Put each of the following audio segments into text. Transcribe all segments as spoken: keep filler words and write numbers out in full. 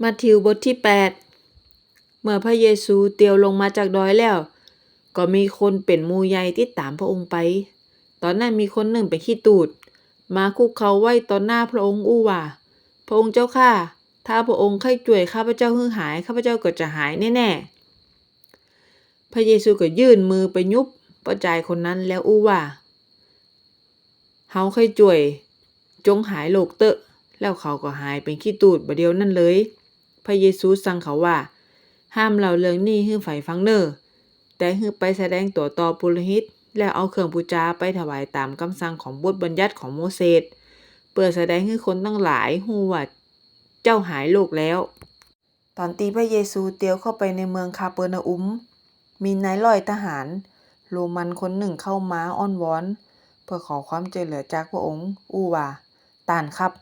มัทธิวบทตี้แปด เมื่อพระเยซูเตียวลงมาจากดอยแล้ว ก็มีคนเป๋นหมู่ใหญ่ติดต๋ามพระองค์ไป ต๋อนนั้นมีคนนึ่งเป๋นขี้ตูด มาคุกเข่าไหว้ต่อหน้าพระองค์อู้ว่า พระองค์เจ้าข้า ถ้าพระองค์ใค่จ้วยข้าพเจ้าหื้อหาย ข้าพเจ้าก็จะหายแน่ๆ พระเยซูก็ยื่นมือไปหยุบป้อจายคนนั้นแล้วอู้ว่า เฮาใค่จ้วย จงหายโรคเต๊อะ แล้วเขาก็หายเป๋นขี้ตูดบ่าเดี่ยวนั้นเลย พระเยซูสั่งเขาว่า ห้ามเล่าเรื่องนี้หื้อใผฟังเน่อ แต่หื้อไปแสดงตั๋วต่อปุโรหิต แล้วเอาเครื่องปู๋จาไปถวายต๋ามกำสั่งของบทบัญญัติของโมเสส เปื้อแสดงหื้อคนตังหลายฮู้ว่าเจ้าหายโรคแล้ว ต๋อนตี้พระเยซูเตียวเข้าไปในเมืองคาเปอรนาอุม มีนายร้อยทหารโรมันคนนึ่งเข้ามาอ้อนวอน เปื้อขอความจ้วยเหลือจากพระองค์ อู้ว่า ต้านครับ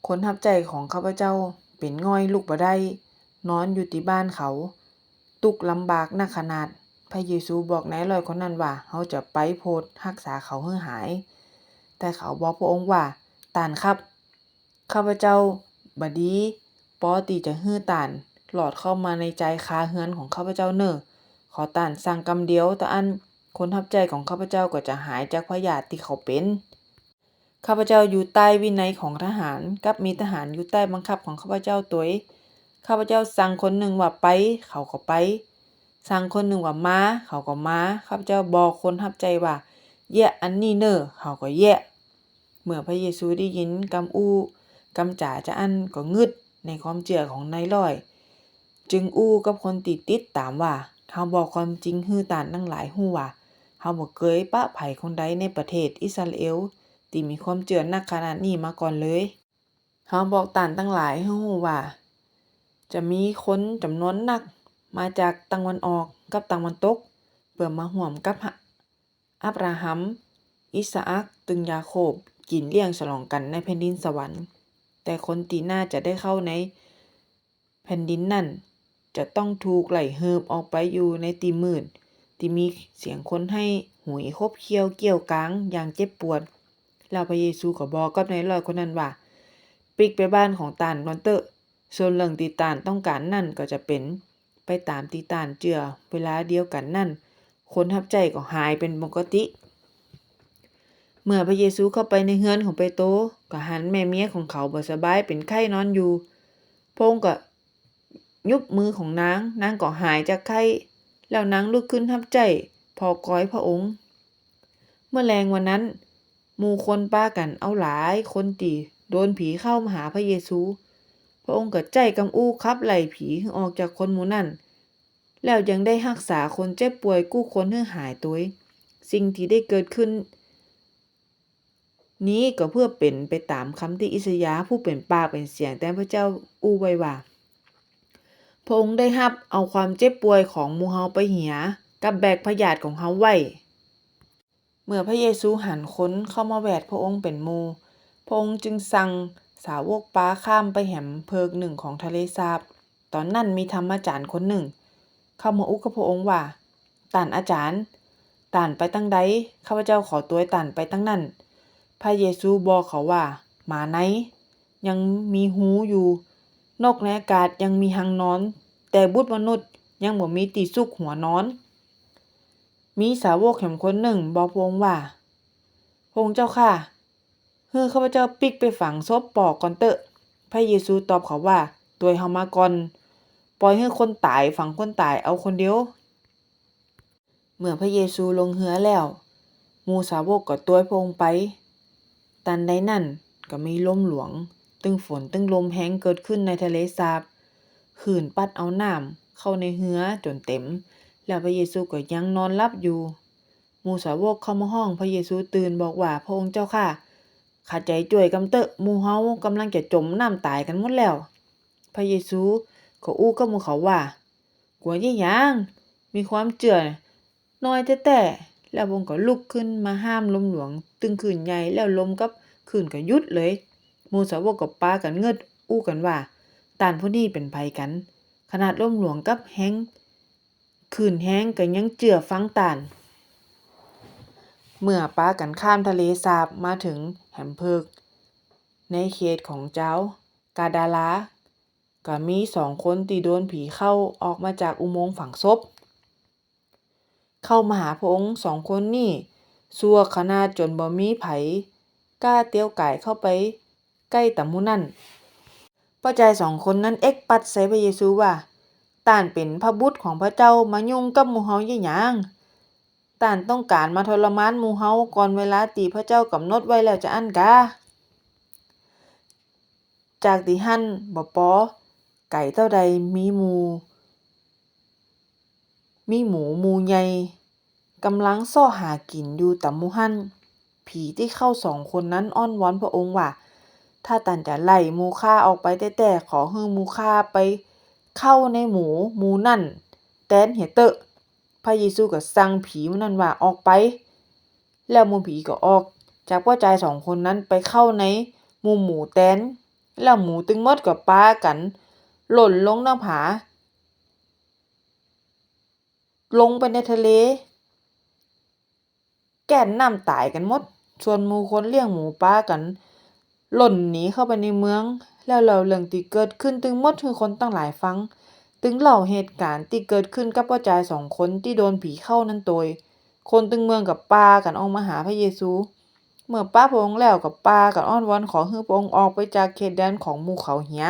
คนฮับใจ๊ของข้าพเจ้าเป๋นง่อยลุกบ่ได้ นอนอยู่ตี้บ้านเขา ตุ๊กลำบากนักขนาด พระเยซูบอกนายร้อยคนนั้นว่า เฮาจะไปโผดฮักษาเขาหื้อหาย แต่เขาบอกพระองค์ว่า ต้านครับ ข้าพเจ้าบ่ดีปอตี้จะหื้อต้านลอดเข้ามาในจายคาเฮือนของข้าพเจ้าเน่อ ขอต้านสั่งกำเดียวเต้าอั้น คนฮับใจ๊ของข้าพเจ้าก็จะหายจากพยาธิตี้เขาเป๋น ข้าพเจ้าอยู่ใต้วินัยของทหาร กับมีทหารอยู่ใต้บังคับของข้าพเจ้าตวย ข้าพเจ้าสั่งคนนึ่งว่าไป เขาก็ไป สั่งคนนึ่งว่ามา เขาก็มา ข้าพเจ้าบอกคนฮับใจ๊ว่า เยียะอันนี้เน่อ เขาก็เยียะ เมื่อพระเยซูได้ยินกำอู้กำจ๋าจาอั้นก็งืดในความเจื้อของนายร้อย จึงอู้กับคนตี้ติดต๋ามว่า เฮาบอกความจริงหื้อต้านตังหลายฮู้ว่า เฮาบ่เกยปะใผคนใดในประเทศอิสราเอลตี้มีความเจื้อนักขนาดนี้มาก่อนเลย เฮาบอกต้านตังหลายหื้อฮู้ว่า จะมีคนจ๋ำนวนนักมาจากตางวันออกกับตางวันตก เปื้อมาฮ่วมกับ อับราฮัม อิสอัค ตึงยาโคบ กิ๋นเลี้ยงฉลองกั๋นในแผ่นดินสวรรค์ แต่คนตี้น่าจะได้เข้าในแผ่นดินนั้น จะต้องถูกไล่หืบออกไปอยู่ในตี้มืด ตี้มีเสียงคนไห้หุยขบเขี้ยวเกี้ยวกางอย่างเจ็บปวด แล้วพระเยซูก็บอกกับนายร้อยคนนั้นว่า ปิ๊กไปบ้านของต้านก่อนเต๊อะ ส่วนเรื่องตี้ต้านต้องก๋านนั้นก็จะเป๋นไปต๋ามตี้ต้านเจื้อ เวลาเดียวกั๋นนั้น คนฮับใจ๊ก็หายเป๋นปกติ เมื่อพระเยซูเข้าไปในเฮือนของเปโตร ก็หันแม่เมียของเขาบ่สบายเป๋นไข้นอนอยู่ พระองค์ก็หยุบมือของนาง นางก็หายจากไข้ แล้วนางลุกขึ้นฮับใจ๊ผ่อกอยพระองค์ เมื่อแลงวันนั้น หมู่คนปากั๋นเอาหลายคนตี้โดนผีเข้ามาหาพระเยซู พระองค์ก็ใจ๊กำอู้ขับไล่ผีหื้อออกจากคนหมู่นั้น แล้วยังได้ฮักษาคนเจ็บป่วยกู้คนหื้อหายตวย สิ่งตี้ได้เกิดขึ้นนี้ก็เปื้อเป๋นไปต๋ามกำตี้อิสยาห์ผู้เป๋นปากเป๋นเสียงแตนพระเจ้าอู้ไว้ว่า พระองค์ได้ฮับเอาความเจ็บป่วยของหมู่เฮาไปเหีย กับแบกพยาธิของเฮาไว้ เมื่อพระเยซูหันคนเข้ามาแวดพระองค์เป๋นหมู่ พระองค์จึงสั่งสาวกปาข้ามไปแหมเผิกนึ่งของทะเลสาบ ต๋อนนั้นมีธรรมาจ๋ารย์คนนึ่งเข้ามาอู้กับพระองค์ว่า ต้านอาจ๋ารย์ ต้านไปตังใด ข้าพเจ้าขอตวยต้านไปตังนั้น พระเยซูบอกเขาว่า หมาในยังมีฮูอยู่ นกในอากาศยังมีฮังนอน แต่บุตรมนุษย์ยังบ่มีตี้ซุกหัวนอน มีสาวกแหมคนนึ่งบอกพระองค์ว่า พระองค์เจ้าข้า หื้อข้าพเจ้าปิ๊กไปฝังศพป้อก่อนเต๊อะ พระเยซูตอบเขาว่า ตวยเฮามาก่อน ป่อยหื้อคนต๋ายฝังคนต๋ายเอาคนเดียว เมื่อพระเยซูลงเฮือแล้ว หมู่สาวกก็ตวยพระองค์ไป ตันใดนั้นก็มีลมหลวง ตึงฝนตึงลมแฮงเกิดขึ้นในทะเลสาบ คลื่นปั๊ดเอาน้ำเข้าในเฮือจ๋นเต๋ม แล้วพระเยซูก็ยังนอนหลับอยู่ หมู่สาวกเข้ามาฮ้องพระเยซูตื่นบอกว่า พระองค์เจ้าข้า ข้าใจ๋จ้วยกำเต๊อะ หมู่เฮากำลังจะจ๋มน้ำต๋ายกั๋นหมดแล้ว พระเยซูก็อู้กับหมู่เขาว่า กั๋วเยียะหยัง มีความเจื้อน้อยแต๊ๆ แล้วพระองค์ก็ลุกขึ้นมาห้ามลมหลวงตึงคลื่นใหญ่ แล้วลมกับคลื่นก็หยุดเลย หมู่สาวกก็ปากั๋นงืดอู้กั๋นว่า ต้านผู้นี้เป๋นใผกั๋น ขนาดลมหลวงกับแฮง คลื่นแฮงก็ยังเจื้อฟังต้าน เมื่อปากั๋นข้ามทะเลสาบมาเถิงแหมเผิก ในเขตของจาวกาดารา ก็มีสองคนตี้โดนผีเข้าออกมาจากอุโมงค์ฝังศพ เข้ามาหาพระองค์ สองคนนี้ ซั่วขนาดจ๋นบ่มีใผก้าเตียวก๋ายเข้าไปใก้ต๋ามหมู่นั้น ป้อจายสองคนนั้นเอ็กปัดใส่พระเยซูว่า ต้านเป๋นพระบุตรของพระเจ้า มายุ่งกับหมู่เฮาเยียะหยัง ต้านต้องก๋านมาทรมานหมู่เฮาก่อนเวลาตี้พระเจ้ากำหนดไว้แล้วจาอั้นกา จากตี้หั้นบ่ปอ ไก๋เต้าใดมีหมู่ มีหมูหมู่ใหญ่ก่ำลังเซาะหากิ๋นอยู่ต๋ามหมู่หั้น ผีตี้เข้าสองคนนั้นอ้อนวอนพระองค์ว่า ถ้าต้านจะไล่หมู่ข้าออกไปแต๊ๆ ขอหื้อหมู่ข้าไปเข้าในหมูหมู่นั้นแตนเหียเต๊อะ พระเยซูก็สั่งผีหมู่นั้นว่า ออกไป แล้วหมู่ผีก็ออกจากป้อจายสองคนนั้นไปเข้าในหมู่หมูแตน แล้วหมูตึงหมดก็ปากั๋นหล่นลงหน้าผา ลงไปในทะเล แก้นน้ำต๋ายกั๋นหมด ส่วนหมู่คนเลี้ยงหมูปากั๋นหล่นหนีเข้าไปในเมือง แล้วเล่าเรื่องตี้เกิดขึ้นตึงหมดหื้อคนตังหลายฟัง ตึงเล่าเหตุก๋ารณ์ตี้เกิดขึ้นกับป้อจายสองคนตี้โดนผีเข้านั้นโตย คนตึงเมืองก็ปากั๋นออกมาหาพระเยซู เมื่อปะพระองค์แล้วก็ปากั๋นอ้อนวอนขอหื้อพระองค์ออกไปจากเขตแดนของหมู่เขาเหีย